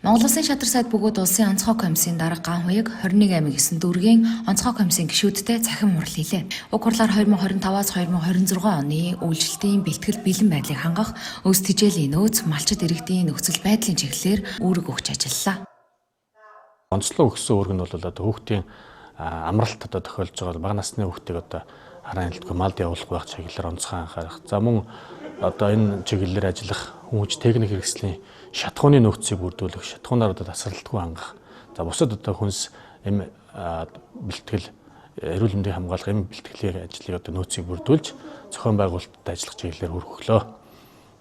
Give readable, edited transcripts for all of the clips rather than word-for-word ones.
Монгол Улсын шатар сайд бөгөөд улсын онцгой комиссийн дарга Ганхуяг 21 аймаг 9 дүүргийн онцгой комиссийн гишүүдтэй цахим хурал хийлээ. Уг хурлаар 2025-аас 2026 оны үйлчлэлтийн бэлтгэл бэлэн байдлыг хангах, өөс тэжээлийн нөөц, малчид иргэдийн нөхцөл байдлын чиглэлээр үүрэг өгч ажиллалаа. Онцлог өгсөн үүрэг нь бол одоо хүүхдийн амралт одоо тохиолж байгаа бага насны хүүхдийг одоо хараан хилдэггүй малд явуулах байх чиглэлээр онцгой анхаарах. За мөн одоо энэ чиглэлээр ажиллах хүмүүж техник хэрэгслийн шатхууны нөөцийг бүрдүүлэх, шатхуунаар одоо тасралтгүй хангах. За бусад одоо хүнс эм бэлтгэл, эрүүл мэндийг хамгаалах эм бэлтгэлийн ажлыг одоо нөөцийг бүрдүүлж зохион байгуулалтад ажиллах чиглэлээр хүрх өглөө.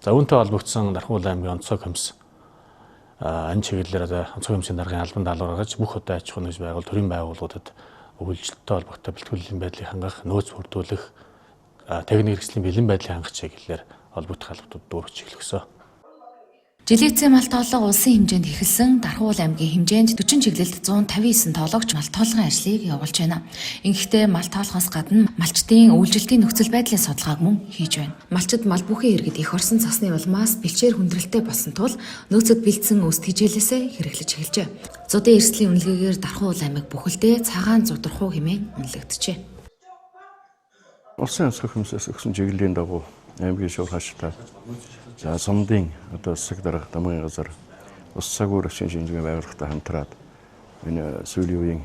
За үүнтэй холбогдсон Дархуул аймгийн онцгой комисс энэ чиглэлээр одоо онцгой комиссийн даргын албан даалгавар гаргаж бүх одоо аж ахуйн нэгж байгуул, төрийн байгууллагуудад үйлчлэлтэй холбоотой бэлтгэлийн байдлыг хангах, нөөц бүрдүүлэх, техник хэрэгслийн бэлэн байдлыг хангах чиглэлээр холбогдох албадууд дүүргэж чиглэгсэн. Жилийн мал тооллого улсын хэмжээнд эхэлсэн. Дархуул аймгийн хэмжээнд 40 чиглэлд 159 тоологч мал тоолгын ажлыг явуулж байна. Ингэхдээ мал тоолохоос гадна малчдын үйлчлэлтийн нөхцөл байдлын судалгааг мөн хийж байна. Малчид мал бүхий иргэд их орсон цасны улмаас бэлчээр хүндрэлтэй болсон тул нөөцөд бэлдсэн өс тэжээлээсээ хэрэглэж эхэлжээ. Зудын эрсдлийн үнэлгээгээр Дархуул аймаг бүхэлдээ цагаан зудрах уу хэмээн үнэлэгджээ. Улсын онцгой комиссаас өгсөн чиглэлийн дагуу аймгийн шуурхааштай за сумдын одоо засаг дарга дамгын газар ус цагуур орчин шинжилгээний байгууллагатай хамтраад энэ сүүлийн үеийн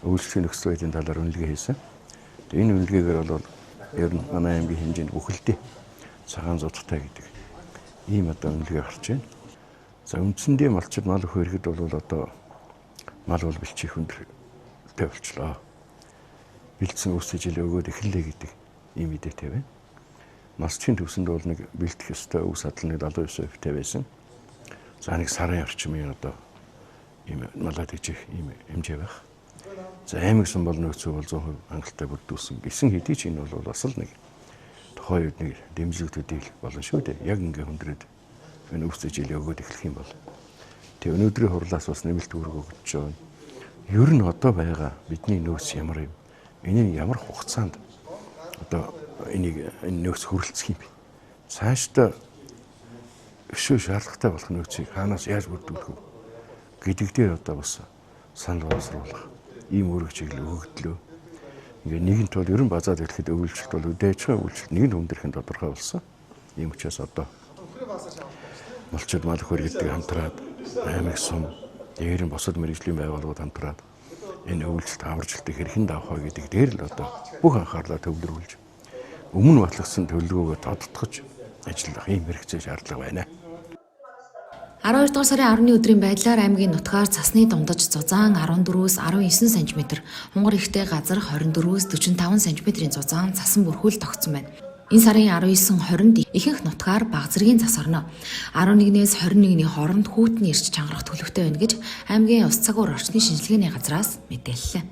үйлчлэлийн нөхцөл байдлын талаар үнэлгээ хийсэн. Энэ үнэлгээгээр бол ер нь манай аймгийн хэмжээнд бүхэлдээ цагаан зудтай гэдэг ийм одоо үнэлгээ гарч байна. За үндсэндээ малчид мал өхөө ирэхэд бол одоо мал бол бэлчих хүндрэлтэй болчлоо. Бэлдсэн ус ижил өгөөд эхэллээ гэдэг ийм мэдээтэй байна. Малчдын төвсөнд бол нэг бэлдэх ёстой өв садал нэг 79% байсан. За нэг сарын орчмын одоо ийм малаа тэжих ийм хэмжээ байх. За аймаг сан бол нөөцөө бол 100% хангалттай бүрдүүлсэн. Гэсэн хэдий ч энэ бол бас л нэг тухайн үед нэг дэмжлэг төдийл болно шүү дээ. Яг ингээ хүндрээд энэ өвс ижил өгөөд эхлэх юм бол. Тэг өнөөдрийн хурлаас бас нэмэлт үүрэг өгч байгаа. Ер нь одоо байгаа бидний нөөц ямар юм? Энэ нь ямар хугацаанд одоо энийг энэ нөөц хөрөлцөх юм бэ? Цаашдаа өшөө шаардлагатай болох нөөцийг хаанаас яаж бүрдүүлэх вэ гэдэг дээр одоо бас санал боловсруулах ийм үүрэг чиглэл өгөгдлөө. Ингээ нэгэнт бол ерөн базаад ирэхэд өвөлжлөлт бол үдээчхэн өвөлжлөлт нэгэнт хүндрэх нь тодорхой болсон. Ийм учраас одоо малчид мал өхөр гэдэг хамтраад аймаг сум дээр нь бусад мэргэжлийн байгууллагууд хамтраад энэ өвөлжлөлт аваржилтыг хэрхэн давах вэ гэдэг дээр л одоо бүх анхаарлаа төвлөрүүлж өмнө батлагдсан төлөвлөгөөгөө тодтогч ажиллах ийм хэрэгцээ шаардлага байна. 12 дугаар сарын 10-ны өдрийн байдлаар аймгийн нутгаар цасны дундаж зузаан 14-өөс 19 см, хунгар ихтэй газар 24-өөс 45 см-ийн зузаан цасан бүрхүүл тогтсон байна. Энэ сарын 19-20-нд ихэнх нутгаар бага зэргийн цас орно. 11-ээс 21-ний хооронд хүйтний эрч чангарах төлөвтэй байна гэж аймгийн ус цагуур орчны шинжилгээний газраас мэдээллээ.